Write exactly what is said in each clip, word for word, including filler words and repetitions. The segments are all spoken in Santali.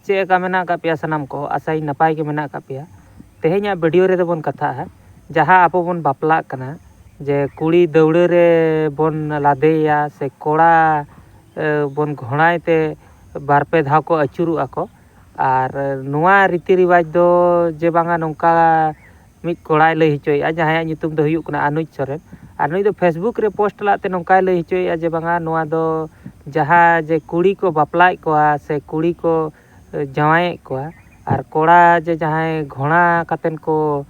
ᱪᱮᱫ ᱞᱮᱠᱟ ᱢᱮᱱᱟᱜ ᱟᱠᱟᱫ ᱯᱮᱭᱟ ᱥᱟᱱᱟᱢ ᱠᱚ? ᱟᱥᱟᱭᱟᱹᱧ ᱱᱟᱯᱟᱭ ᱜᱮ ᱢᱮᱱᱟᱜ ᱟᱠᱟᱫ ᱯᱮᱭᱟ᱾ ᱛᱮᱦᱮᱧᱟᱜ ᱵᱷᱤᱰᱤᱭᱳ ᱨᱮᱫᱚ ᱵᱚᱱ ᱠᱟᱛᱷᱟᱜᱼᱟ ᱡᱟᱦᱟᱸ ᱟᱵᱚ ᱵᱚᱱ ᱵᱟᱯᱞᱟᱜ ᱠᱟᱱᱟ, ᱡᱮ ᱠᱩᱲᱤ ᱫᱟᱹᱣᱲᱟᱹ ᱨᱮ ᱵᱚᱱ ᱞᱟᱫᱮᱭᱟ ᱥᱮ ᱠᱚᱲᱟ ᱮ, ᱵᱚᱱ ᱜᱷᱚᱲᱟᱭ ᱛᱮ ᱵᱟᱨ ᱯᱮ ᱫᱷᱟᱣ ᱠᱚ ᱟᱹᱪᱩᱨᱚᱜᱼᱟ ᱠᱚ᱾ ᱟᱨ ᱱᱚᱣᱟ ᱨᱤᱛᱤ ᱨᱮᱣᱟᱡᱽ ᱫᱚ ᱡᱮ ᱵᱟᱝᱟ ᱱᱚᱝᱠᱟ ᱢᱤᱫ ᱠᱚᱲᱟᱭ ᱞᱟᱹᱭ ᱦᱚᱪᱚᱭᱮᱫᱼᱟ, ᱡᱟᱦᱟᱸᱭᱟᱜ ᱧᱩᱛᱩᱢ ᱫᱚ ᱦᱩᱭᱩᱜ ᱠᱟᱱᱟ ᱟᱱᱩᱡᱽ ᱥᱚᱨᱮᱱ᱾ ᱟᱨ ᱱᱩᱭ ᱫᱚ ᱯᱷᱮᱥᱵᱩᱠ ᱨᱮ ᱯᱳᱥᱴ ᱞᱟᱜ ᱛᱮ ᱱᱚᱝᱠᱟᱭ ᱞᱟᱹᱭ ᱦᱚᱪᱚᱭᱮᱫᱼᱟ ᱡᱮ ᱵᱟᱝᱟ ᱱᱚᱣᱟ ᱫᱚ ᱡᱟᱦᱟᱸ ᱡᱮ ᱠᱩᱲᱤ ᱠᱚ ᱵᱟᱯᱞᱟᱭᱮᱫ ᱠᱚᱣᱟ ᱥᱮ ᱠᱩᱲᱤ ᱠᱚ ᱮ, ᱡᱟᱶᱟᱭᱮᱫ ᱠᱚᱣᱟ ᱟᱨ ᱠᱚᱲᱟ ᱡᱮ ᱡᱟᱦᱟᱸᱭ ᱜᱷᱚᱲᱟ ᱠᱟᱛᱮᱱ ᱠᱚ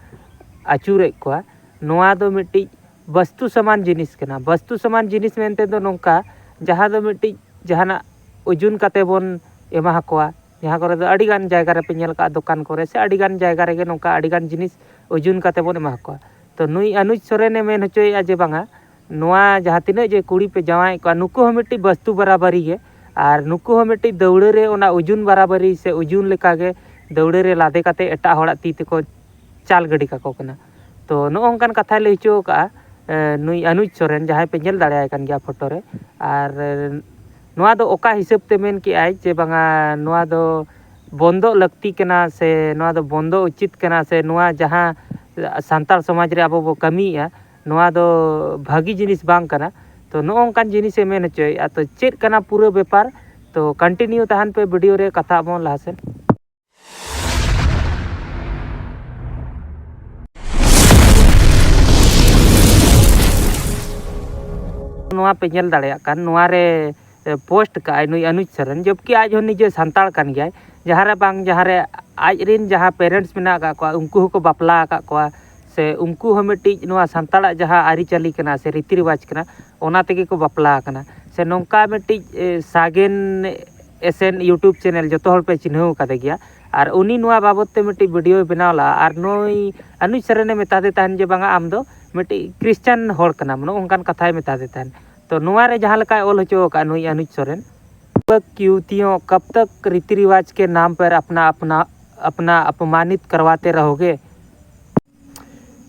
ᱟᱹᱪᱩᱨᱮᱫ ᱠᱚᱣᱟ, ᱱᱚᱣᱟ ᱫᱚ ᱢᱤᱫᱴᱤᱡ ᱵᱟᱥᱛᱩ ᱥᱚᱢᱟᱱ ᱡᱤᱱᱤᱥ ᱠᱟᱱᱟ᱾ ᱵᱟᱥᱛᱩ ᱥᱚᱢᱟᱱ ᱡᱤᱱᱤᱥ ᱢᱮᱱᱛᱮ ᱫᱚ ᱱᱚᱝᱠᱟ, ᱡᱟᱦᱟᱸ ᱫᱚ ᱢᱤᱫᱴᱤᱡ ᱡᱟᱦᱟᱱᱟᱜ ᱳᱡᱚᱱ ᱠᱟᱛᱮ ᱵᱚᱱ ᱮᱢᱟ ᱠᱚᱣᱟ᱾ ᱡᱟᱦᱟᱸ ᱠᱚᱨᱮ ᱫᱚ ᱟᱹᱰᱤᱜᱟᱱ ᱡᱟᱭᱜᱟ ᱨᱮᱯᱮ ᱧᱮᱞ ᱠᱟᱜᱼᱟ, ᱫᱚᱠᱟᱱ ᱠᱚᱨᱮ ᱥᱮ ᱟᱹᱰᱤᱜᱟᱱ ᱡᱟᱭᱜᱟ ᱨᱮᱜᱮ ᱱᱚᱝᱠᱟ ᱟᱹᱰᱤᱜᱟᱱ ᱡᱤᱱᱤᱥ ᱳᱡᱚᱱ ᱠᱟᱛᱮ ᱵᱚᱱ ᱮᱢᱟ ᱠᱚᱣᱟ᱾ ᱛᱚ ᱱᱩᱭ ᱟᱱᱩᱡᱽ ᱥᱚᱨᱮᱱᱮ ᱢᱮᱱ ᱦᱚᱪᱚᱭᱮᱫᱼᱟ ᱡᱮ ᱵᱟᱝᱟ, ᱱᱚᱣᱟ ᱡᱟᱦᱟᱸ ᱛᱤᱱᱟᱹᱜ ᱡᱮ ᱠᱩᱲᱤ ᱯᱮ ᱡᱟᱶᱟᱭᱮᱫ ᱠᱚᱣᱟ, ᱱᱩᱠᱩ ᱦᱚᱸ ᱢᱤᱫᱴᱤᱡ ᱵᱟᱥᱛᱩ ᱵᱟᱨᱟᱵᱟᱨᱤ ᱜᱮ, ᱟᱨ ᱱᱩᱠᱩ ᱦᱚᱸ ᱢᱤᱫᱴᱤᱡ ᱫᱟᱹᱣᱲᱟᱹ ᱨᱮ ᱚᱱᱟ ᱳᱡᱚᱱ ᱵᱟᱨᱟᱵᱟᱨᱤ ᱥᱮ ᱳᱡᱚᱱ ᱞᱮᱠᱟᱜᱮ ᱫᱟᱹᱣᱲᱟᱹ ᱨᱮ ᱞᱟᱫᱮ ᱠᱟᱛᱮ ᱮᱴᱟᱜ ᱦᱚᱲᱟᱜ ᱛᱤ ᱛᱮᱠᱚ ᱪᱟᱞ ᱜᱤᱰᱤ ᱠᱟᱠᱚ ᱠᱟᱱᱟ᱾ ᱛᱚ ᱱᱚᱜᱼᱚ ᱱᱚᱝᱠᱟᱱ ᱠᱟᱛᱷᱟᱭ ᱞᱟᱹᱭ ᱦᱚᱪᱚ ᱟᱠᱟᱫᱼᱟ, ᱮ, ᱱᱩᱭ ᱟᱱᱩᱡᱽ ᱥᱚᱨᱮᱱ, ᱡᱟᱦᱟᱸᱭ ᱯᱮ ᱧᱮᱞ ᱫᱟᱲᱮᱭᱟᱭ ᱠᱟᱱ ᱜᱮᱭᱟ ᱯᱷᱳᱴᱳ ᱨᱮ᱾ ᱟᱨ, ᱮ, ᱱᱚᱣᱟ ᱫᱚ ᱚᱠᱟ ᱦᱤᱥᱟᱹᱵ ᱛᱮ ᱢᱮᱱ ᱠᱮᱜᱼᱟᱭ ᱡᱮ ᱵᱟᱝᱟ ᱱᱚᱣᱟ ᱫᱚ ᱵᱚᱱᱫᱚᱜ ᱞᱟᱹᱠᱛᱤ ᱠᱟᱱᱟ ᱥᱮ ᱱᱚᱣᱟ ᱫᱚ ᱵᱚᱱᱫᱚ ᱩᱪᱤᱛ ᱠᱟᱱᱟ ᱥᱮ ᱱᱚᱣᱟ ᱡᱟᱦᱟᱸ ᱥᱟᱱᱛᱟᱲ ᱥᱚᱢᱟᱡᱽ ᱨᱮ ᱟᱵᱚ ᱵᱚ ᱠᱟᱹᱢᱤᱭᱮᱫᱼᱟ, ᱱᱚᱣᱟ ᱫᱚ ᱵᱷᱟᱹᱜᱤ ᱡᱤᱱᱤᱥ ᱵᱟᱝ ᱠᱟᱱᱟ᱾ ᱛᱚ ᱱᱚᱜᱼᱚ ᱱᱚᱝᱠᱟᱱ ᱡᱤᱱᱤᱥᱮ ᱢᱮᱱ ᱦᱚᱪᱚᱭᱮᱫᱼᱟ᱾ ᱛᱚ ᱪᱮᱫ ᱠᱟᱱᱟ ᱯᱩᱨᱟᱹ ᱵᱮᱯᱟᱨ? ᱛᱚ ᱠᱚᱱᱴᱤᱱᱤᱭᱩ ᱛᱟᱦᱮᱱ ᱯᱮ ᱵᱷᱤᱰᱤᱭᱳ ᱨᱮ, ᱠᱟᱛᱷᱟ ᱟᱵᱚᱱ ᱞᱟᱦᱟ ᱥᱮᱫ᱾ ᱱᱚᱣᱟ ᱯᱮ ᱧᱮᱞ ᱫᱟᱲᱮᱭᱟᱜ ᱠᱟᱱ, ᱱᱚᱣᱟ ᱨᱮ, ᱮ, ᱯᱳᱥᱴ ᱠᱟᱜᱼᱟᱭ ᱱᱩᱭ ᱟᱱᱩᱡᱽ ᱥᱚᱨᱮᱱ, ᱡᱚᱵᱠᱤ ᱟᱡ ᱦᱚᱸ ᱱᱤᱡᱮ ᱥᱟᱱᱛᱟᱲ ᱠᱟᱱ ᱜᱮᱭᱟᱭ᱾ ᱡᱟᱦᱟᱸ ᱨᱮ ᱵᱟᱝ, ᱡᱟᱦᱟᱸ ᱨᱮ ᱟᱡ ᱨᱮᱱ ᱡᱟᱦᱟᱸ ᱯᱮᱨᱮᱱᱴᱥ ᱢᱮᱱᱟᱜ ᱟᱠᱟᱫ ᱠᱚᱣᱟ, ᱩᱱᱠᱩ ᱦᱚᱸᱠᱚ ᱵᱟᱯᱞᱟ ᱟᱠᱟᱫ ᱠᱚᱣᱟ, ᱥᱮ ᱩᱱᱠᱩ ᱦᱚᱸ ᱢᱤᱫᱴᱤᱡ ᱱᱚᱣᱟ ᱥᱟᱱᱛᱟᱲᱟᱜ ᱡᱟᱦᱟᱸ ᱟᱹᱨᱤᱪᱟᱹᱞᱤ ᱠᱟᱱᱟ ᱥᱮ ᱨᱤᱛᱤ ᱨᱮᱣᱟᱡᱽ ᱠᱟᱱᱟ, ᱚᱱᱟ ᱛᱮᱜᱮ ᱠᱚ ᱵᱟᱯᱞᱟ ᱟᱠᱟᱱᱟ᱾ ᱥᱮ ᱱᱚᱝᱠᱟ ᱢᱤᱫᱴᱤᱡ, ᱮ, ᱥᱟᱜᱮᱱ ᱮᱥ ᱮᱱ YouTube ᱪᱮᱱᱮᱞ ᱡᱚᱛᱚ ᱦᱚᱲ ᱯᱮ ᱪᱤᱱᱦᱟᱹᱣ ᱟᱠᱟᱫᱮ ᱜᱮᱭᱟ᱾ ᱟᱨ ᱩᱱᱤ ᱱᱚᱣᱟ ᱵᱟᱵᱚᱛ ᱛᱮ ᱢᱤᱫᱴᱤᱡ ᱵᱷᱤᱰᱤᱭᱳᱭ ᱵᱮᱱᱟᱣ ᱞᱟᱜᱼᱟ᱾ ᱟᱨ ᱱᱩᱭ ᱟᱱᱩᱡᱽ ᱥᱚᱨᱮᱱᱮ ᱢᱮᱛᱟ ᱫᱮ ᱛᱟᱦᱮᱱ ᱡᱮ, "ᱵᱟᱝᱟ, ᱟᱢ ᱫᱚ ᱢᱤᱫᱴᱤᱡ ᱠᱨᱤᱥᱪᱟᱱ ᱦᱚᱲ ᱠᱟᱱᱟᱢ", ᱱᱚᱜᱼᱚ ᱱᱚᱝᱠᱟᱱ ᱠᱟᱛᱷᱟᱭ ᱢᱮᱛᱟ ᱫᱮ ᱛᱟᱦᱮᱱ᱾ ᱛᱚ ᱱᱚᱣᱟ ᱨᱮ ᱡᱟᱦᱟᱸ ᱞᱮᱠᱟᱭ ᱚᱞ ᱦᱚᱪᱚ ᱟᱠᱟᱫ ᱱᱩᱭ ᱟᱱᱩᱡᱽ ᱥᱚᱨᱮᱱ, "युवक युवतियों, कब तक रीति रिवाज के नाम पर अपना, अपना, अपना अपमानित करवाते रहोगे?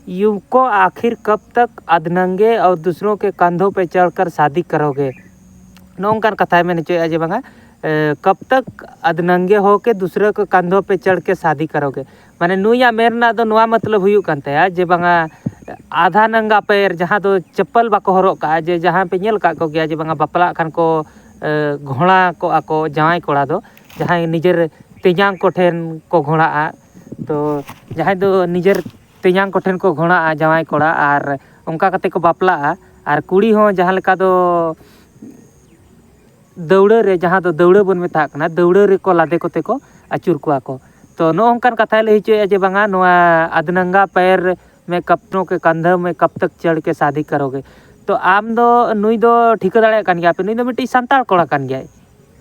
युवकों, आखिर कब तक अधनंगे और दूसरों के कंधों पर चढ़कर शादी करोगे?" ᱱᱚᱜᱼᱚ ᱱᱚᱝᱠᱟᱱ ᱠᱟᱛᱷᱟᱭ ᱢᱮᱱ ᱦᱚᱪᱚᱭᱮᱫᱼᱟ ᱡᱮ ᱵᱟᱝᱟ, कब तक अधनंगे होके दूसरे के कंधों पे चढ़ के शादी करोगे। ᱢᱟᱱᱮ ᱱᱩᱭᱟᱜ ᱢᱮᱱ ᱨᱮᱱᱟᱜ ᱫᱚ ᱱᱚᱣᱟ ᱢᱚᱛᱞᱚᱵ ᱦᱩᱭᱩᱜ ᱠᱟᱱ ᱛᱟᱭᱟ ᱡᱮ ᱵᱟᱝᱟ ᱟᱫᱷᱟ ᱱᱟᱝᱜᱟ ᱯᱮᱨ, ᱡᱟᱦᱟᱸ ᱫᱚ ᱪᱟᱯᱯᱟᱞ ᱵᱟᱠᱚ ᱦᱚᱨᱚᱜ ᱠᱟᱜᱼᱟ, ᱡᱮ ᱡᱟᱦᱟᱸ ᱯᱮ ᱧᱮᱞ ᱠᱟᱜ ᱠᱚᱜᱮᱭᱟ ᱡᱮ ᱵᱟᱝᱟ ᱵᱟᱯᱞᱟᱜ ᱠᱷᱟᱱ ᱠᱚ ᱮ, ᱜᱷᱚᱲᱟ ᱠᱚᱜᱼᱟ ᱠᱚ ᱡᱟᱶᱟᱭ ᱠᱚᱲᱟ ᱫᱚ, ᱡᱟᱦᱟᱸᱭ ᱱᱤᱡᱮᱨ ᱛᱮᱧᱟᱝ ᱠᱚᱴᱷᱮᱱ ᱠᱚ ᱜᱷᱚᱲᱟᱜᱼᱟ᱾ ᱛᱚ ᱡᱟᱦᱟᱸᱭ ᱫᱚ ᱱᱤᱡᱮᱨ ᱛᱮᱧᱟᱝ ᱠᱚᱴᱷᱮᱱ ᱠᱚ ᱜᱷᱚᱲᱟᱜᱼᱟ ᱡᱟᱶᱟᱭ ᱠᱚᱲᱟ, ᱟᱨ ᱚᱱᱠᱟ ᱠᱟᱛᱮ ᱠᱚ ᱵᱟᱯᱞᱟᱜᱼᱟ᱾ ᱟᱨ ᱠᱩᱲᱤ ᱦᱚᱸ ᱡᱟᱦᱟᱸ ᱞᱮᱠᱟ ᱫᱚ ᱫᱟᱹᱣᱲᱟᱹ ᱨᱮ, ᱡᱟᱦᱟᱸ ᱫᱚ ᱫᱟᱹᱣᱲᱟᱹ ᱵᱚᱱ ᱢᱮᱛᱟᱜ ᱠᱟᱱᱟ, ᱫᱟᱹᱣᱲᱟᱹ ᱨᱮᱠᱚ ᱞᱟᱫᱮ ᱠᱚᱛᱮ ᱠᱚ ᱟᱹᱪᱩᱨ ᱠᱚᱣᱟ ᱠᱚ᱾ ᱛᱚ ᱱᱚᱜᱼᱚ ᱱᱚᱝᱠᱟᱱ ᱠᱟᱛᱷᱟᱭ ᱞᱟᱹᱭ ᱦᱚᱪᱚᱭᱮᱫᱼᱟ ᱡᱮ ᱵᱟᱝᱟ ᱱᱚᱣᱟ ᱟᱫᱽ ᱱᱟᱝᱜᱟ ᱯᱮᱨ ᱢᱮ ᱠᱟᱯᱱᱳ ᱠᱮ ᱠᱟᱱᱫᱷᱟ ᱢᱮ ᱠᱟᱵ ᱛᱟᱠ ᱪᱟᱲ ᱠᱮ ᱥᱟᱫᱤ ᱠᱟᱨᱳᱜᱮ᱾ ᱛᱚ ᱟᱢ ᱫᱚ, ᱱᱩᱭ ᱫᱚ ᱴᱷᱤᱠᱟᱹ ᱫᱟᱲᱮᱭᱟᱜ ᱠᱟᱱ ᱜᱮᱭᱟ ᱯᱮ, ᱱᱩᱭ ᱫᱚ ᱢᱤᱫᱴᱤᱡ ᱥᱟᱱᱛᱟᱲ ᱠᱚᱲᱟ ᱠᱟᱱ ᱜᱮᱭᱟᱭ᱾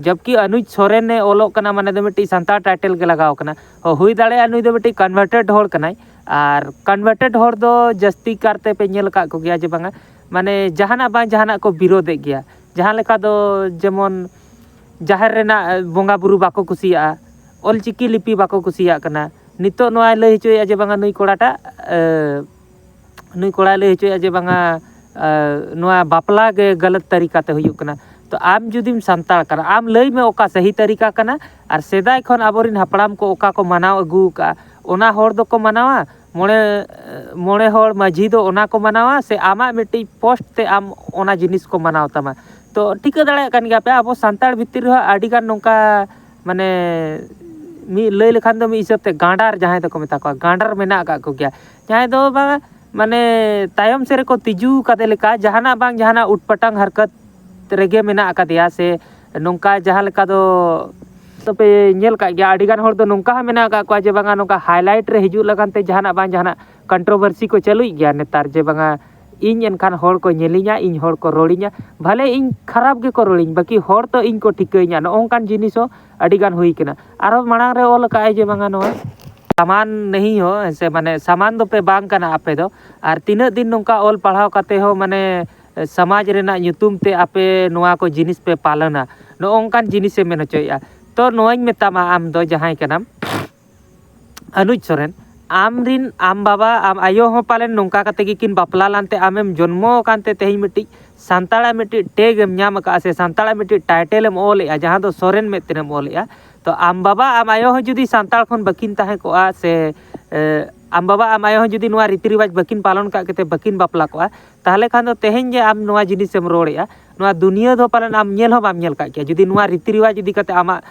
ᱡᱚᱵᱠᱤ ᱟᱱᱩᱡ ᱥᱚᱨᱮᱱ ᱮ ᱚᱞᱚᱜ ᱠᱟᱱᱟ, ᱢᱟᱱᱮ ᱫᱚ ᱢᱤᱫᱴᱤᱡ ᱥᱟᱱᱛᱟᱲ ᱴᱟᱭᱴᱮᱞ ᱜᱮ ᱞᱟᱜᱟᱣ ᱠᱟᱱᱟ᱾ ᱦᱚ, ᱦᱩᱭ ᱫᱟᱲᱮᱭᱟᱜᱼᱟ ᱱᱩᱭ ᱫᱚ ᱢᱤᱫᱴᱤᱡ ᱠᱚᱱᱵᱷᱟᱨᱴᱮᱰ ᱦᱚᱲ ᱠᱟᱱᱟᱭ᱾ ᱟᱨ ᱠᱚᱱᱵᱷᱟᱨᱴᱮᱰ ᱦᱚᱲ ᱫᱚ ᱡᱟᱹᱥᱛᱤ ᱠᱟᱨᱛᱮ ᱯᱮ ᱧᱮᱞ ᱟᱠᱟᱫ ᱠᱚᱜᱮᱭᱟ ᱡᱮ ᱵᱟᱝᱟ, ᱢᱟᱱᱮ ᱡᱟᱦᱟᱱᱟᱜ ᱵᱟᱝ ᱡᱟᱦᱟᱱᱟᱜ ᱠᱚ ᱵᱤᱨᱳᱫᱮᱫ ᱜᱮᱭᱟ᱾ ᱡᱟᱦᱟᱸ ᱞᱮᱠᱟ ᱫᱚ ᱡᱮᱢᱚᱱ ᱡᱟᱦᱮᱨ ᱨᱮᱱᱟᱜ ᱵᱚᱸᱜᱟ ᱵᱩᱨᱩ ᱵᱟᱠᱚ ᱠᱩᱥᱤᱭᱟᱜᱼᱟ, ᱚᱞᱪᱤᱠᱤ ᱞᱤᱯᱤ ᱵᱟᱠᱚ ᱠᱩᱥᱤᱭᱟᱜ ᱠᱟᱱᱟ᱾ ᱱᱤᱛᱚᱜ ᱱᱚᱣᱟᱭ ᱞᱟᱹᱭ ᱦᱚᱪᱚᱭᱮᱫᱼᱟ ᱡᱮ ᱵᱟᱝᱟ ᱱᱩᱭ ᱠᱚᱲᱟᱴᱟᱜ ᱮ, ᱱᱩᱭ ᱠᱚᱲᱟᱭ ᱞᱟᱹᱭ ᱦᱚᱪᱚᱭᱮᱫᱼᱟ ᱡᱮ ᱵᱟᱝᱟ ᱮ, ᱱᱚᱣᱟ ᱵᱟᱯᱞᱟ ᱜᱮ ᱜᱟᱞᱟᱛ ᱛᱟᱹᱨᱤᱠᱟ ᱛᱮ ᱦᱩᱭᱩᱜ ᱠᱟᱱᱟ᱾ ᱛᱚ ᱟᱢ ᱡᱩᱫᱤᱢ ᱥᱟᱱᱛᱟᱲ ᱠᱟᱱᱟ, ᱟᱢ ᱞᱟᱹᱭ ᱢᱮ ᱚᱠᱟ ᱥᱟᱹᱦᱤ ᱛᱟᱹᱨᱤᱠᱟ ᱠᱟᱱᱟ, ᱟᱨ ᱥᱮᱫᱟᱭ ᱠᱷᱚᱱ ᱟᱵᱚᱨᱮᱱ ᱦᱟᱯᱲᱟᱢ ᱠᱚ ᱚᱠᱟ ᱠᱚ ᱢᱟᱱᱟᱣ ᱟᱹᱜᱩ ᱟᱠᱟᱫᱼᱟ, ᱚᱱᱟ ᱦᱚᱲ ᱫᱚᱠᱚ ᱢᱟᱱᱟᱣᱟ᱾ ᱢᱚᱬᱮ ᱢᱚᱬᱮ ᱦᱚᱲ ᱢᱟᱹᱡᱷᱤ ᱫᱚ ᱚᱱᱟ ᱠᱚ ᱢᱟᱱᱟᱣᱟ, ᱥᱮ ᱟᱢᱟᱜ ᱢᱤᱫᱴᱤᱡ ᱯᱳᱥᱴ ᱛᱮ ᱟᱢ ᱚᱱᱟ ᱡᱤᱱᱤᱥ ᱠᱚ ᱢᱟᱱᱟᱣ ᱛᱟᱢᱟ? ᱛᱚ ᱴᱷᱤᱠᱟᱹ ᱫᱟᱲᱮᱭᱟᱜ ᱠᱟᱱ ᱜᱮᱭᱟ ᱯᱮ, ᱟᱵᱚ ᱥᱟᱱᱛᱟᱲ ᱵᱷᱤᱛᱤᱨ ᱨᱮᱦᱚᱸ ᱟᱹᱰᱤᱜᱟᱱ ᱱᱚᱝᱠᱟ, ᱢᱟᱱᱮ ᱢᱤᱫ ᱞᱟᱹᱭ ᱞᱮᱠᱷᱟᱱ ᱫᱚ ᱢᱤᱫ ᱦᱤᱥᱟᱹᱵ ᱛᱮ ᱜᱟᱸᱰᱟᱨ, ᱡᱟᱦᱟᱸᱭ ᱫᱚᱠᱚ ᱢᱮᱛᱟ ᱠᱚᱣᱟ, ᱜᱟᱸᱰᱟᱨ ᱢᱮᱱᱟᱜ ᱟᱠᱟᱫ ᱠᱚᱜᱮᱭᱟ᱾ ᱡᱟᱦᱟᱸᱭ ᱫᱚ ᱵᱟᱝ, ᱢᱟᱱᱮ ᱛᱟᱭᱚᱢ ᱥᱮᱫ ᱨᱮᱠᱚ ᱛᱤᱡᱩ ᱠᱟᱫᱮ ᱞᱮᱠᱟ, ᱡᱟᱦᱟᱱᱟᱜ ᱵᱟᱝ ᱡᱟᱦᱟᱱᱟᱜ ᱩᱴᱯᱟᱴᱟᱝ ᱦᱟᱨᱠᱟᱛ ᱨᱮᱜᱮ ᱢᱮᱱᱟᱜ ᱟᱠᱟᱫᱮᱭᱟ᱾ ᱥᱮ ᱱᱚᱝᱠᱟ ᱡᱟᱦᱟᱸ ᱞᱮᱠᱟ ᱫᱚ ᱯᱮ ᱧᱮᱞ ᱠᱟᱜ ᱜᱮᱭᱟ, ᱟᱹᱰᱤᱜᱟᱱ ᱦᱚᱲ ᱫᱚ ᱱᱚᱝᱠᱟ ᱦᱚᱸ ᱢᱮᱱᱟᱜ ᱟᱠᱟᱫ ᱠᱚᱣᱟ ᱡᱮ ᱵᱟᱝᱟ ᱱᱚᱝᱠᱟ ᱦᱟᱭᱞᱟᱭᱤᱴ ᱨᱮ ᱦᱤᱡᱩᱜ ᱞᱟᱹᱜᱤᱫ ᱛᱮ ᱡᱟᱦᱟᱱᱟᱜ ᱵᱟᱝ ᱡᱟᱦᱟᱱᱟᱜ ᱠᱚᱱᱴᱨᱳᱵᱷᱟᱨᱥᱤ ᱠᱚ ᱪᱟᱹᱞᱩᱭᱮᱫ ᱜᱮᱭᱟ ᱱᱮᱛᱟᱨ, ᱡᱮ ᱵᱟᱝᱟ ᱤᱧ ᱮᱱᱠᱷᱟᱱ ᱦᱚᱲ ᱠᱚ ᱧᱮᱞᱤᱧᱟ, ᱤᱧ ᱦᱚᱲ ᱠᱚ ᱨᱚᱲᱤᱧᱟ, ᱵᱷᱟᱞᱮ ᱤᱧ ᱠᱷᱟᱨᱟᱯ ᱜᱮᱠᱚ ᱨᱚᱲᱤᱧ, ᱵᱟᱹᱠᱤ ᱦᱚᱲ ᱛᱚ ᱤᱧ ᱠᱚ ᱴᱷᱤᱠᱟᱹᱭᱤᱧᱟ᱾ ᱱᱚᱜᱼᱚ ᱱᱚᱝᱠᱟᱱ ᱡᱤᱱᱤᱥ ᱦᱚᱸ ᱟᱹᱰᱤᱜᱟᱱ ᱦᱩᱭ ᱠᱟᱱᱟ᱾ ᱟᱨᱦᱚᱸ ᱢᱟᱲᱟᱝ ᱨᱮ ᱚᱞ ᱟᱠᱟᱫᱼᱟᱭ ᱡᱮ ᱵᱟᱝᱟ ᱱᱚᱣᱟ ᱥᱟᱢᱟᱱ ᱱᱟᱦᱤ ᱦᱚ, ᱥᱮ ᱢᱟᱱᱮ ᱥᱟᱢᱟᱱ ᱫᱚᱯᱮ ᱵᱟᱝ ᱠᱟᱱᱟ ᱟᱯᱮ ᱫᱚ᱾ ᱟᱨ ᱛᱤᱱᱟᱹᱜ ᱫᱤᱱ ᱱᱚᱝᱠᱟ ᱚᱞ ᱯᱟᱲᱦᱟᱣ ᱠᱟᱛᱮ ᱦᱚᱸ ᱢᱟᱱᱮ ᱥᱚᱢᱟᱡᱽ ᱨᱮᱱᱟᱜ ᱧᱩᱛᱩᱢ ᱛᱮ ᱟᱯᱮ ᱱᱚᱣᱟ ᱠᱚ ᱡᱤᱱᱤᱥ ᱯᱮ ᱯᱟᱞᱚᱱᱟ, ᱱᱚᱜᱼᱚ ᱱᱚᱝᱠᱟᱱ ᱡᱤᱱᱤᱥᱮ ᱢᱮᱱ ᱦᱚᱪᱚᱭᱮᱫᱼᱟ᱾ ᱛᱚ ᱱᱚᱣᱟᱧ ᱢᱮᱛᱟᱢᱟ, ᱟᱢ ᱫᱚ ᱡᱟᱦᱟᱸᱭ ᱠᱟᱱᱟᱢ ᱟᱱᱩᱡᱽ ᱥᱚᱨᱮᱱ, ᱟᱢ ᱨᱤᱱ ᱟᱢ ᱵᱟᱵᱟ ᱟᱢ ᱟᱭᱳ ᱦᱚᱸ ᱯᱟᱞᱮᱱ ᱱᱚᱝᱠᱟ ᱠᱟᱛᱮ ᱜᱮᱠᱤᱱ ᱵᱟᱯᱞᱟ ᱞᱮᱱᱛᱮ ᱟᱢᱮᱢ ᱡᱚᱱᱢᱚ ᱟᱠᱟᱱᱛᱮ ᱛᱮᱦᱮᱧ ᱢᱤᱫᱴᱤᱡ ᱥᱟᱱᱛᱟᱲᱟᱜ ᱢᱤᱫᱴᱤᱡ ᱴᱮᱜᱽ ᱮᱢ ᱧᱟᱢ ᱟᱠᱟᱫᱼᱟ ᱥᱮ ᱥᱟᱱᱛᱟᱲᱟᱜ ᱢᱤᱫᱴᱤᱡ ᱴᱟᱭᱴᱮᱞ ᱮᱢ ᱚᱞᱮᱜᱼᱟ, ᱡᱟᱦᱟᱸ ᱫᱚ ᱥᱚᱨᱮᱱ ᱢᱮᱱᱛᱮᱢ ᱚᱞᱮᱜᱼᱟ, ᱛᱚ ᱟᱢ ᱵᱟᱵᱟ ᱟᱢ ᱟᱭᱳ ᱦᱚᱸ ᱡᱩᱫᱤ ᱥᱟᱱᱛᱟᱲ ᱠᱷᱚᱱ ᱵᱟᱹᱠᱤᱱ ᱛᱟᱦᱮᱸ ᱠᱚᱜᱼᱟ ᱥᱮ ᱮ, ᱟᱢ ᱵᱟᱵᱟ ᱟᱢ ᱟᱭᱳ ᱦᱚᱸ ᱡᱩᱫᱤ ᱱᱚᱣᱟ ᱨᱤᱛᱤ ᱨᱮᱣᱟᱡᱽ ᱵᱟᱹᱠᱤᱱ ᱯᱟᱞᱚᱱ ᱠᱟᱜ ᱠᱟᱛᱮ ᱵᱟᱹᱠᱤᱱ ᱵᱟᱯᱞᱟ ᱠᱚᱜᱼᱟ, ᱛᱟᱦᱚᱞᱮ ᱠᱷᱟᱱ ᱫᱚ ᱛᱮᱦᱮᱧ ᱡᱮ ᱟᱢ ᱱᱚᱣᱟ ᱡᱤᱱᱤᱥᱮᱢ ᱨᱚᱲᱮᱜᱼᱟ, ᱱᱚᱣᱟ ᱫᱩᱱᱤᱭᱟᱹ ᱫᱚ ᱯᱟᱞᱮᱱ ᱟᱢ ᱧᱮᱞ ᱦᱚᱸ ᱵᱟᱢ ᱧᱮᱞ ᱠᱟᱜ ᱠᱮᱭᱟ, ᱡᱩᱫᱤ ᱱᱚᱣᱟ ᱨᱤᱛᱤ ᱨᱮᱣᱟᱡᱽ ᱤᱫᱤ ᱠᱟᱛᱮ ᱟᱢᱟᱜ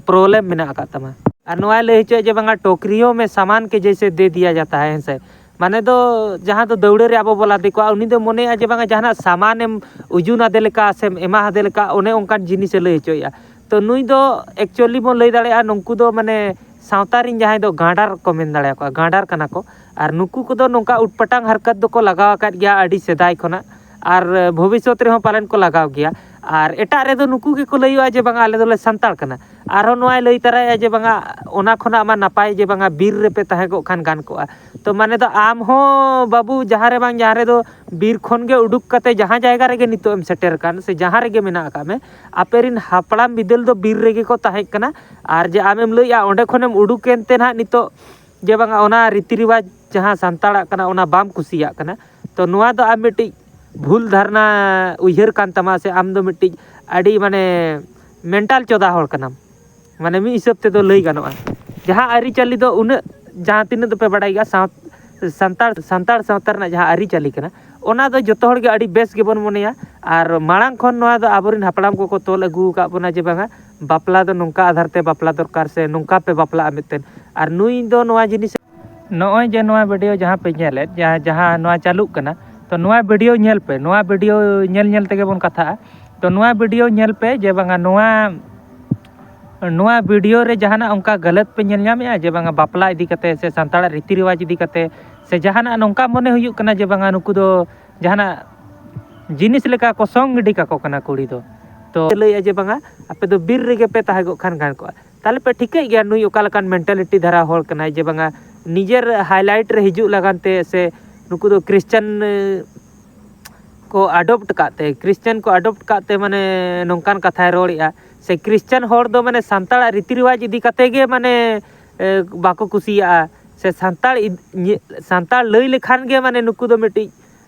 ᱯᱨᱚᱵᱞᱮᱢ ᱢᱮᱱᱟᱜ ᱟᱠᱟᱫ ᱛᱟᱢᱟ᱾ ᱟᱨ ᱱᱚᱣᱟᱭ ᱞᱟᱹᱭ ᱦᱚᱪᱚᱭᱟ ᱡᱮ ᱵᱟᱝᱟ, ᱴᱳᱠᱨᱤᱭᱳ ᱢᱮ ᱥᱟᱢᱟᱱ ᱠᱮ ᱡᱮᱭᱥᱮ ᱫᱮ ᱫᱤᱭᱟ ᱡᱟᱛᱟ ᱦᱟᱭ, ᱦᱮᱸ ᱥᱮ? ᱢᱟᱱᱮ ᱫᱚ ᱡᱟᱦᱟᱸ ᱫᱚ ᱫᱟᱹᱣᱲᱟᱹ ᱨᱮ ᱟᱵᱚ ᱵᱚ ᱞᱟᱫᱮ ᱠᱚᱣᱟ, ᱩᱱᱤ ᱫᱚ ᱢᱚᱱᱮᱭᱟ ᱡᱮ ᱵᱟᱝᱟ ᱡᱟᱦᱟᱱᱟᱜ ᱥᱟᱢᱟᱱᱮᱢ ᱩᱡᱩᱱ ᱟᱫᱮ ᱞᱮᱠᱟ ᱥᱮᱢ ᱮᱢᱟ ᱟᱫᱮ ᱞᱮᱠᱟ, ᱚᱱᱮ ᱚᱱᱠᱟᱱ ᱡᱤᱱᱤᱥᱮ ᱞᱟᱹᱭ ᱦᱚᱪᱚᱭᱮᱫᱼᱟ᱾ ᱛᱚ ᱱᱩᱭ ᱫᱚ actually ᱵᱚᱱ ᱞᱟᱹᱭ ᱫᱟᱲᱮᱭᱟᱜᱼᱟ, ᱱᱩᱠᱩ ᱫᱚ ᱢᱟᱱᱮ ᱥᱟᱶᱛᱟ ᱨᱮᱱ ᱡᱟᱦᱟᱸᱭ ᱫᱚ ᱜᱟᱸᱰᱟᱨ ᱠᱚ ᱢᱮᱱ ᱫᱟᱲᱮᱭᱟᱠᱚᱣᱟ, ᱜᱟᱸᱰᱟᱨ ᱠᱟᱱᱟ ᱠᱚ᱾ ᱟᱨ ᱱᱩᱠᱩ ᱠᱚᱫᱚ ᱱᱚᱝᱠᱟ ᱩᱴᱯᱟᱴᱟᱝ ᱦᱟᱨᱠᱟᱛ ᱫᱚᱠᱚ ᱞᱟᱜᱟᱣ ᱟᱠᱟᱫ ᱜᱮᱭᱟ ᱟᱹᱰᱤ ᱥᱮᱫᱟᱭ ᱠᱷᱚᱱᱟᱜ, ᱟᱨ ᱵᱷᱚᱵᱤᱥᱥᱚᱛ ᱨᱮᱦᱚᱸ ᱯᱟᱞᱮᱱ ᱠᱚ ᱞᱟᱜᱟᱣ ᱜᱮᱭᱟ᱾ ᱟᱨ ᱮᱴᱟᱜ ᱨᱮᱫᱚ ᱱᱩᱠᱩ ᱜᱮᱠᱚ ᱞᱟᱹᱭᱚᱜᱼᱟ ᱡᱮ ᱵᱟᱝᱟ, ᱟᱞᱮ ᱫᱚᱞᱮ ᱥᱟᱱᱛᱟᱲ ᱠᱟᱱᱟ᱾ ᱟᱨᱦᱚᱸ ᱱᱚᱣᱟᱭ ᱞᱟᱹᱭ ᱛᱟᱨᱟᱭᱟ ᱡᱮ ᱵᱟᱝᱟ, ᱚᱱᱟ ᱠᱷᱚᱱᱟᱜ ᱢᱟ ᱱᱟᱯᱟᱭ ᱡᱮ ᱵᱟᱝᱟ, ᱵᱤᱨ ᱨᱮᱯᱮ ᱛᱟᱦᱮᱸ ᱠᱚᱜ ᱠᱷᱟᱱ ᱜᱟᱱ ᱠᱚᱜᱼᱟ᱾ ᱛᱚ ᱢᱟᱱᱮ ᱫᱚ ᱟᱢ ᱦᱚᱸ ᱵᱟᱹᱵᱩ ᱡᱟᱦᱟᱸ ᱨᱮ ᱵᱟᱝ ᱡᱟᱦᱟᱸ ᱨᱮᱫᱚ ᱵᱤᱨ ᱠᱷᱚᱱ ᱜᱮ ᱩᱰᱩᱠ ᱠᱟᱛᱮ ᱡᱟᱦᱟᱸ ᱡᱟᱭᱜᱟ ᱨᱮᱜᱮ ᱱᱤᱛᱚᱜ ᱮᱢ ᱥᱮᱴᱮᱨ ᱟᱠᱟᱱ ᱥᱮ ᱡᱟᱦᱟᱸ ᱨᱮᱜᱮ ᱢᱮᱱᱟᱜ ᱟᱠᱟᱫ ᱢᱮ, ᱟᱯᱮ ᱨᱮᱱ ᱦᱟᱯᱲᱟᱢ ᱵᱤᱫᱟᱹᱞ ᱫᱚ ᱵᱤᱨ ᱨᱮᱜᱮ ᱠᱚ ᱛᱟᱦᱮᱸ ᱠᱟᱱᱟ᱾ ᱟᱨ ᱡᱮ ᱟᱢᱮᱢ ᱞᱟᱹᱭᱮᱜᱼᱟ ᱚᱸᱰᱮ ᱠᱷᱚᱱᱮᱢ ᱩᱰᱩᱠ ᱮᱱᱛᱮ ᱱᱟᱦᱟᱜ ᱱᱤᱛᱚᱜ ᱡᱮ ᱵᱟᱝᱟ ᱚᱱᱟ ᱨᱤᱛᱤ ᱨᱮᱣᱟᱡᱽ ᱡᱟᱦᱟᱸ ᱥᱟᱱᱛᱟᱲᱟᱜ ᱠᱟᱱᱟ ᱚᱱᱟ ᱵᱟᱢ ᱠᱩᱥᱤᱭᱟᱜ ᱠᱟᱱᱟ, ᱛᱚ ᱱᱚᱣᱟ ᱫᱚ ᱟᱢ ᱢᱤᱫᱴᱤᱡ ᱵᱷᱩᱞ ᱫᱷᱟᱨᱱᱟ ᱩᱭᱦᱟᱹᱨ ᱠᱟᱱ ᱛᱟᱢᱟ, ᱥᱮ ᱟᱢ ᱫᱚ ᱢᱤᱫᱴᱤᱡ ᱟᱹᱰᱤ ᱢᱟᱱᱮ ᱢᱮᱱᱴᱟᱞ ᱪᱚᱫᱟ ᱦᱚᱲ ᱠᱟᱱᱟᱢ᱾ ᱢᱟᱱᱮ ᱢᱤᱫ ᱦᱤᱥᱟᱹᱵ ᱛᱮᱫᱚ ᱞᱟᱹᱭ ᱜᱟᱱᱚᱜᱼᱟ, ᱡᱟᱦᱟᱸ ᱟᱹᱨᱤᱪᱟᱹᱞᱤ ᱫᱚ ᱩᱱᱟᱹᱜ ᱡᱟᱦᱟᱸ ᱛᱤᱱᱟᱹᱜ ᱫᱚᱯᱮ ᱵᱟᱰᱟᱭ ᱜᱮᱭᱟ, ᱥᱟᱶ-, ᱥᱟᱱᱛᱟᱲ, ᱥᱟᱱᱛᱟᱲ ᱥᱟᱶᱛᱟ ᱨᱮᱱᱟᱜ ᱡᱟᱦᱟᱸ ᱟᱹᱨᱤᱪᱟᱹᱞᱤ ᱠᱟᱱᱟ, ᱚᱱᱟ ᱫᱚ ᱡᱚᱛᱚ ᱦᱚᱲ ᱜᱮ ᱟᱹᱰᱤ ᱵᱮᱥ ᱜᱮᱵᱚᱱ ᱢᱚᱱᱮᱭᱟ᱾ ᱟᱨ ᱢᱟᱲᱟᱝ ᱠᱷᱚᱱ ᱱᱚᱣᱟ ᱫᱚ ᱟᱵᱚᱨᱮᱱ ᱦᱟᱯᱲᱟᱢ ᱠᱚᱠᱚ ᱛᱚᱞ ᱟᱹᱜᱩ ᱟᱠᱟᱫ ᱵᱚᱱᱟ ᱡᱮ ᱵᱟᱝᱟ, ᱵᱟᱯᱞᱟ ᱫᱚ ᱱᱚᱝᱠᱟ ᱟᱫᱷᱟᱨ ᱛᱮ ᱵᱟᱯᱞᱟ ᱫᱚᱨᱠᱟᱨ ᱥᱮ ᱱᱚᱝᱠᱟ ᱯᱮ ᱵᱟᱯᱞᱟᱜᱼᱟ ᱢᱮᱱᱛᱮ᱾ ᱟᱨ ᱱᱩᱭ ᱫᱚ ᱱᱚᱣᱟ ᱡᱤᱱᱤᱥ ᱱᱚᱜᱼᱚᱭ ᱡᱮ ᱱᱚᱣᱟ ᱵᱷᱤᱰᱤᱭᱳ ᱡᱟᱦᱟᱸ ᱯᱮ ᱧᱮᱞᱮᱫ, ᱡᱟᱦᱟᱸ, ᱡᱟᱦᱟᱸ ᱱᱚᱣᱟ ᱪᱟᱹᱞᱩᱜ ᱠᱟᱱᱟ, ᱛᱚ ᱱᱚᱣᱟ ᱵᱷᱤᱰᱤᱭᱳ ᱧᱮᱞ ᱯᱮ, ᱱᱚᱣᱟ ᱵᱷᱤᱰᱤᱭᱳ ᱧᱮᱞ ᱧᱮᱞ ᱛᱮᱜᱮ ᱵᱚᱱ ᱠᱟᱛᱷᱟᱜᱼᱟ᱾ ᱛᱚ ᱱᱚᱣᱟ ᱵᱷᱤᱰᱤᱭᱳ ᱧᱮᱞ ᱯᱮ ᱡᱮ ᱵᱟᱝᱟ, ᱱᱚᱣᱟ, ᱱᱚᱣᱟ ᱵᱷᱤᱰᱤᱭᱳ ᱨᱮ ᱡᱟᱦᱟᱱᱟᱜ ᱚᱱᱠᱟ ᱜᱟᱞᱟᱛ ᱯᱮ ᱧᱮᱞ ᱧᱟᱢᱮᱜᱼᱟ ᱡᱮ ᱵᱟᱝᱟ, ᱵᱟᱯᱞᱟ ᱤᱫᱤ ᱠᱟᱛᱮ ᱥᱮ ᱥᱟᱱᱛᱟᱲᱟᱜ ᱨᱤᱛᱤ ᱨᱮᱣᱟᱡᱽ ᱤᱫᱤ ᱠᱟᱛᱮ, ᱥᱮ ᱡᱟᱦᱟᱱᱟᱜ ᱱᱚᱝᱠᱟ ᱢᱚᱱᱮ ᱦᱩᱭᱩᱜ ᱠᱟᱱᱟ ᱡᱮ ᱵᱟᱝᱟ, ᱱᱩᱠᱩ ᱫᱚ ᱡᱟᱦᱟᱱᱟᱜ ᱡᱤᱱᱤᱥ ᱞᱮᱠᱟ ᱠᱚ ᱥᱚᱝ ᱜᱤᱰᱤ ᱠᱟᱠᱚ ᱠᱟᱱᱟ ᱠᱩᱲᱤ ᱫᱚ᱾ ᱛᱚ ᱞᱟᱹᱭᱮᱜᱼᱟ ᱡᱮ ᱵᱟᱝᱟ, ᱟᱯᱮ ᱫᱚ ᱵᱤᱨ ᱨᱮᱜᱮ ᱯᱮ ᱛᱟᱦᱮᱸ ᱠᱚᱜ ᱠᱷᱟᱱ ᱜᱟᱱ ᱠᱚᱜᱼᱟ᱾ ᱛᱟᱦᱞᱮ ᱯᱮ ᱴᱷᱤᱠᱟᱹᱭᱮᱫ ᱜᱮᱭᱟ ᱱᱩᱭ ᱚᱠᱟ ᱞᱮᱠᱟᱱ ᱢᱮᱱᱴᱟᱞᱤᱴᱤ ᱫᱷᱟᱨᱟ ᱦᱚᱲ ᱠᱟᱱᱟᱭ, ᱡᱮ ᱵᱟᱝᱟ, ᱱᱤᱡᱮᱨ ᱦᱟᱭᱞᱟᱭᱤᱴ ᱨᱮ ᱦᱤᱡᱩᱜ ᱞᱟᱜᱟᱱ ᱛᱮ ᱥᱮ ᱱᱩᱠᱩ ᱫᱚ ᱠᱷᱨᱤᱥᱪᱟᱱ ᱠᱚ ᱟᱰᱚᱯᱴ ᱠᱟᱜ ᱛᱮ, ᱠᱷᱨᱤᱥᱪᱟᱱ ᱠᱚ ᱟᱰᱚᱯᱴ ᱠᱟᱜ ᱛᱮ ᱢᱟᱱᱮ ᱱᱚᱝᱠᱟᱱ ᱠᱟᱛᱷᱟᱭ ᱨᱚᱲᱮᱜᱼᱟ᱾ ᱥᱮ ᱠᱷᱨᱤᱥᱪᱟᱱ ᱦᱚᱲ ᱫᱚ ᱢᱟᱱᱮ ᱥᱟᱱᱛᱟᱲᱟᱜ ᱨᱤᱛᱤ ᱨᱮᱣᱟᱡᱽ ᱤᱫᱤ ᱠᱟᱛᱮ ᱜᱮ ᱢᱟᱱᱮ ᱮ, ᱵᱟᱠᱚ ᱠᱩᱥᱤᱭᱟᱜᱼᱟ᱾ ᱥᱮ ᱥᱟᱱᱛᱟᱲ ᱤᱫ-, ᱧᱮ-, ᱥᱟᱱᱛᱟᱲ ᱞᱟᱹᱭ ᱞᱮᱠᱷᱟᱱ ᱜᱮ ᱢᱟᱱᱮ ᱱᱩᱠᱩ ᱫᱚ ᱢᱤᱫᱴᱤᱡ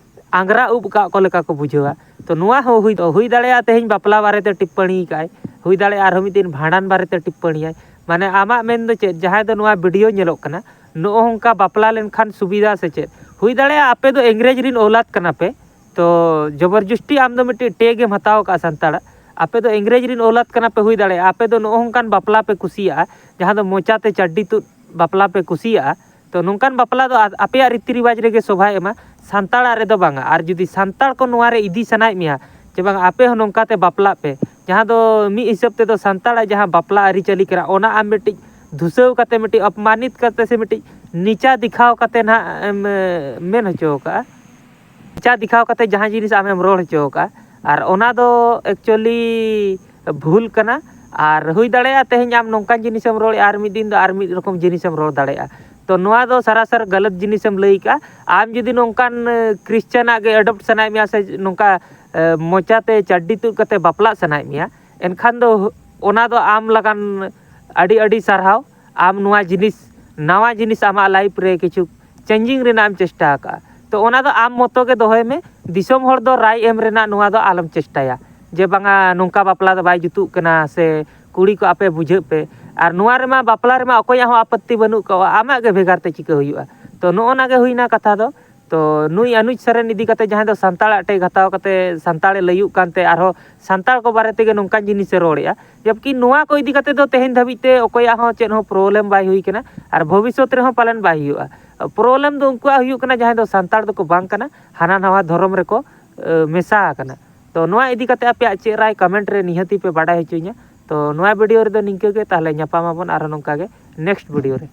ᱟᱝᱜᱽᱨᱟ ᱩᱵ ᱟᱠᱟᱫ ᱠᱚ ᱞᱮᱠᱟ ᱠᱚ ᱵᱩᱡᱷᱟᱹᱣᱟ᱾ ᱛᱚ ᱱᱚᱣᱟ ᱦᱚᱸ ᱦᱩᱭ ᱦᱩᱭ ᱫᱟᱲᱮᱭᱟᱜᱼᱟ ᱛᱮᱦᱮᱧ ᱵᱟᱯᱞᱟ ᱵᱟᱨᱮᱛᱮ ᱴᱤᱯᱯᱟᱹᱲᱤ ᱠᱟᱜᱼᱟᱭ, ᱦᱩᱭ ᱫᱟᱲᱮᱭᱟᱜᱼᱟ ᱟᱨᱦᱚᱸ ᱢᱤᱫ ᱫᱤᱱ ᱵᱷᱟᱸᱰᱟᱱ ᱵᱟᱨᱮᱛᱮ ᱴᱤᱯᱯᱟᱹᱲᱤᱭᱟᱭ᱾ ᱢᱟᱱᱮ ᱟᱢᱟᱜ ᱢᱮᱱ ᱫᱚ ᱪᱮᱫ, ᱡᱟᱦᱟᱸᱭ ᱫᱚ ᱱᱚᱣᱟ ᱵᱷᱤᱰᱤᱭᱳ ᱧᱮᱞᱚᱜ ᱠᱟᱱᱟ, ᱱᱚᱜᱼᱚ ᱱᱚᱝᱠᱟ ᱵᱟᱯᱞᱟ ᱞᱮᱱᱠᱷᱟᱱ ᱥᱩᱵᱤᱫᱷᱟ ᱥᱮ ᱪᱮᱫ? ᱦᱩᱭ ᱫᱟᱲᱮᱭᱟᱜᱼᱟ ᱟᱯᱮ ᱫᱚ ᱤᱝᱨᱮᱡᱽ ᱨᱤᱱ ᱚᱣᱞᱟᱫ ᱠᱟᱱᱟ ᱯᱮ, ᱛᱚ ᱡᱚᱵᱚᱨᱡᱚᱥᱴᱤ ᱟᱢ ᱫᱚ ᱢᱤᱫᱴᱤᱡ ᱴᱮᱜᱽ ᱮᱢ ᱦᱟᱛᱟᱣ ᱟᱠᱟᱫᱼᱟ ᱥᱟᱱᱛᱟᱲᱟᱜ, ᱟᱯᱮ ᱫᱚ ᱤᱝᱨᱮᱡᱽ ᱨᱤᱱ ᱚᱣᱞᱟᱫ ᱠᱟᱱᱟ ᱯᱮ, ᱦᱩᱭ ᱫᱟᱲᱮᱭᱟᱜᱼᱟ ᱟᱯᱮ ᱫᱚ ᱱᱚᱜᱼᱚ ᱱᱚᱝᱠᱟᱱ ᱵᱟᱯᱞᱟ ᱯᱮ ᱠᱩᱥᱤᱭᱟᱜᱼᱟ, ᱡᱟᱦᱟᱸ ᱫᱚ ᱢᱚᱪᱟ ᱛᱮ ᱪᱟᱹᱰᱤ ᱛᱩᱫ ᱵᱟᱯᱞᱟ ᱯᱮ ᱠᱩᱥᱤᱭᱟᱜᱼᱟ᱾ ᱛᱚ ᱱᱚᱝᱠᱟᱱ ᱵᱟᱯᱞᱟ ᱫᱚ ᱟ- ᱟᱯᱮᱭᱟᱜ ᱨᱤᱛᱤ ᱨᱮᱣᱟᱡᱽ ᱨᱮᱜᱮ ᱥᱚᱵᱷᱟᱭ ᱮᱢᱟ, ᱥᱟᱱᱛᱟᱲᱟᱜ ᱨᱮᱫᱚ ᱵᱟᱝᱟ᱾ ᱟᱨ ᱡᱩᱫᱤ ᱥᱟᱱᱛᱟᱲ ᱠᱚ ᱱᱚᱣᱟ ᱨᱮ ᱤᱫᱤ ᱥᱟᱱᱟᱭᱮᱫ ᱢᱮᱭᱟ ᱡᱮ ᱵᱟᱝ ᱟᱯᱮ ᱦᱚᱸ ᱱᱚᱝᱠᱟ ᱛᱮ ᱵᱟᱯᱞᱟᱜ ᱯᱮ, ᱡᱟᱦᱟᱸ ᱫᱚ ᱢᱤᱫ ᱦᱤᱥᱟᱹᱵ ᱛᱮᱫᱚ ᱥᱟᱱᱛᱟᱲᱟᱜ ᱡᱟᱦᱟᱸ ᱵᱟᱯᱞᱟ ᱟᱹᱨᱤᱪᱟᱹᱞᱤ ᱠᱟᱱᱟ ᱚᱱᱟ ᱟᱢ ᱢᱤᱫᱴᱤᱡ ᱫᱷᱩᱥᱟᱹᱣ ᱠᱟᱛᱮ, ᱢᱤᱫᱴᱤᱡ ᱚᱯᱢᱟᱱᱤᱛ ᱠᱟᱛᱮ ᱥᱮ ᱢᱤᱫᱴᱤᱡ ᱱᱤᱪᱟ ᱫᱮᱠᱷᱟᱣ ᱠᱟᱛᱮ ᱱᱟᱦᱟᱜ ᱮᱢ ᱮ, ᱢᱮᱱ ᱦᱚᱪᱚ ᱟᱠᱟᱫᱼᱟ᱾ ᱱᱤᱪᱟ ᱫᱮᱠᱷᱟᱣ ᱠᱟᱛᱮ ᱡᱟᱦᱟᱸ ᱡᱤᱱᱤᱥ ᱟᱢᱮᱢ ᱨᱚᱲ ᱦᱚᱪᱚ ᱟᱠᱟᱫᱼᱟ, ᱟᱨ ᱚᱱᱟ ᱫᱚ ᱮᱠᱪᱩᱭᱮᱞᱤ ᱵᱷᱩᱞ ᱠᱟᱱᱟ᱾ ᱟᱨ ᱦᱩᱭ ᱫᱟᱲᱮᱭᱟᱜᱼᱟ ᱛᱮᱦᱮᱧ ᱟᱢ ᱱᱚᱝᱠᱟᱱ ᱡᱤᱱᱤᱥᱮᱢ ᱨᱚᱲᱮᱫᱼᱟ, ᱟᱨ ᱢᱤᱫ ᱫᱤᱱ ᱫᱚ ᱟᱨ ᱢᱤᱫ ᱨᱚᱠᱚᱢ ᱡᱤᱱᱤᱥᱮᱢ ᱨᱚᱲ ᱫᱟᱲᱮᱭᱟᱜᱼᱟ᱾ ᱛᱚ ᱱᱚᱣᱟ ᱫᱚ ᱥᱟᱨᱟᱥᱟᱨ ᱜᱟᱞᱟᱛ ᱡᱤᱱᱤᱥᱮᱢ ᱞᱟᱹᱭ ᱠᱟᱜᱼᱟ᱾ ᱟᱢ ᱡᱩᱫᱤ ᱱᱚᱝᱠᱟᱱ ᱮ, ᱠᱷᱨᱤᱥᱪᱟᱱᱟᱜ ᱜᱮ ᱮᱰᱚᱯᱴ ᱥᱟᱱᱟᱭᱮᱫ ᱢᱮᱭᱟ ᱥᱮ ᱱᱚᱝᱠᱟ ᱮ, ᱢᱚᱪᱟᱛᱮ ᱪᱟᱹᱰᱤ ᱛᱩᱫ ᱠᱟᱛᱮ ᱵᱟᱯᱞᱟᱜ ᱥᱟᱱᱟᱭᱮᱫ ᱢᱮᱭᱟ, ᱮᱱᱠᱷᱟᱱ ᱫᱚ ᱚᱱᱟ ᱫᱚ ᱟᱢ ᱞᱟᱜᱟᱱ ᱟᱹᱰᱤ ᱟᱹᱰᱤ ᱥᱟᱨᱦᱟᱣ᱾ ᱟᱢ ᱱᱚᱣᱟ ᱡᱤᱱᱤᱥ, ᱱᱟᱣᱟ ᱡᱤᱱᱤᱥ ᱟᱢᱟᱜ ᱞᱟᱭᱤᱯᱷ ᱨᱮ ᱠᱤᱪᱷᱩ ᱪᱮᱧᱡᱤᱝ ᱨᱮᱱᱟᱜ ᱮᱢ ᱪᱮᱥᱴᱟ ᱟᱠᱟᱫᱼᱟ, ᱛᱚ ᱚᱱᱟ ᱫᱚ ᱟᱢ ᱢᱚᱛᱚ ᱜᱮ ᱫᱚᱦᱚᱭ ᱢᱮ᱾ ᱫᱤᱥᱚᱢ ᱦᱚᱲ ᱫᱚ ᱨᱟᱭ ᱮᱢ ᱨᱮᱱᱟᱜ ᱱᱚᱣᱟ ᱫᱚ ᱟᱞᱚᱢ ᱪᱮᱥᱴᱟᱭᱟ ᱡᱮ ᱵᱟᱝᱟ ᱱᱚᱝᱠᱟ ᱵᱟᱯᱞᱟ ᱫᱚ ᱵᱟᱭ ᱡᱩᱛᱩᱜ ᱠᱟᱱᱟ ᱥᱮ ᱠᱩᱲᱤ ᱠᱚ ᱟᱯᱮ ᱵᱩᱡᱷᱟᱹᱜ ᱯᱮ᱾ ᱟᱨ ᱱᱚᱣᱟ ᱨᱮᱢᱟ ᱵᱟᱯᱞᱟ ᱨᱮᱢᱟ ᱚᱠᱚᱭᱟᱜ ᱦᱚᱸ ᱟᱯᱚᱛᱛᱤ ᱵᱟᱹᱱᱩᱜ ᱠᱟᱜᱼᱟ, ᱟᱢᱟᱜ ᱜᱮ ᱵᱷᱮᱜᱟᱨ ᱛᱮ ᱪᱤᱠᱟᱹ ᱦᱩᱭᱩᱜᱼᱟ? ᱛᱚ ᱱᱚᱜᱼᱚ ᱱᱟ ᱜᱮ ᱦᱩᱭᱱᱟ ᱠᱟᱛᱷᱟ ᱫᱚ᱾ ᱛᱚ ᱱᱩᱭ ᱟᱱᱩᱡ ᱥᱚᱨᱮᱱ ᱤᱫᱤ ᱠᱟᱛᱮ ᱡᱟᱦᱟᱸᱭ ᱫᱚ ᱥᱟᱱᱛᱟᱲᱟᱜ ᱴᱮᱜᱽ ᱦᱟᱛᱟᱣ ᱠᱟᱛᱮ ᱥᱟᱱᱛᱟᱲᱮ ᱞᱟᱹᱭᱩᱜ ᱠᱟᱱᱛᱮ ᱟᱨᱦᱚᱸ ᱥᱟᱱᱛᱟᱲ ᱠᱚ ᱵᱟᱨᱮ ᱛᱮᱜᱮ ᱱᱚᱝᱠᱟᱱ ᱡᱤᱱᱤᱥᱮ ᱨᱚᱲᱮᱜᱼᱟ, ᱡᱚᱵᱠᱤ ᱱᱚᱣᱟ ᱠᱚ ᱤᱫᱤ ᱠᱟᱛᱮ ᱫᱚ ᱛᱮᱦᱮᱧ ᱫᱷᱟᱹᱵᱤᱡ ᱛᱮ ᱚᱠᱚᱭᱟᱜ ᱦᱚᱸ ᱪᱮᱫ ᱦᱚᱸ ᱯᱨᱚᱵᱞᱮᱢ ᱵᱟᱭ ᱦᱩᱭ ᱠᱟᱱᱟ᱾ ᱟᱨ ᱵᱷᱚᱵᱤᱥᱥᱚᱛ ᱨᱮᱦᱚᱸ ᱯᱟᱞᱮᱱ ᱵᱟᱭ ᱦᱩᱭᱩᱜᱼᱟ᱾ ᱯᱨᱚᱵᱞᱮᱢ ᱫᱚ ᱩᱱᱠᱩᱣᱟᱜ ᱦᱩᱭᱩᱜ ᱠᱟᱱᱟ ᱡᱟᱦᱟᱸᱭ ᱫᱚ ᱥᱟᱱᱛᱟᱲ ᱫᱚᱠᱚ ᱵᱟᱝ ᱠᱟᱱᱟ, ᱦᱟᱱᱟ ᱱᱟᱣᱟ ᱫᱷᱚᱨᱚᱢ ᱨᱮᱠᱚ ᱮ, ᱢᱮᱥᱟ ᱟᱠᱟᱱᱟ᱾ ᱛᱚ ᱱᱚᱣᱟ ᱤᱫᱤ ᱠᱟᱛᱮ ᱟᱯᱮᱭᱟᱜ ᱪᱮᱫ ᱨᱟᱭ ᱠᱚᱢᱮᱱᱴ ᱨᱮ ᱱᱤᱦᱟᱹᱛᱤ ᱯᱮ ᱵᱟᱰᱟᱭ ᱦᱚᱪᱚᱧᱟ᱾ ᱛᱚ ᱱᱚᱣᱟ ᱵᱷᱤᱰᱤᱭᱳ ᱨᱮᱫᱚ ᱱᱤᱝᱠᱟᱹ ᱜᱮ, ᱛᱟᱦᱚᱞᱮ ᱧᱟᱯᱟᱢ ᱟᱵᱚᱱ ᱟᱨᱦᱚᱸ ᱱᱚᱝᱠᱟ ᱜᱮ ᱱᱮᱠᱥᱴ ᱵᱷᱤᱰᱤᱭᱳ ᱨᱮ᱾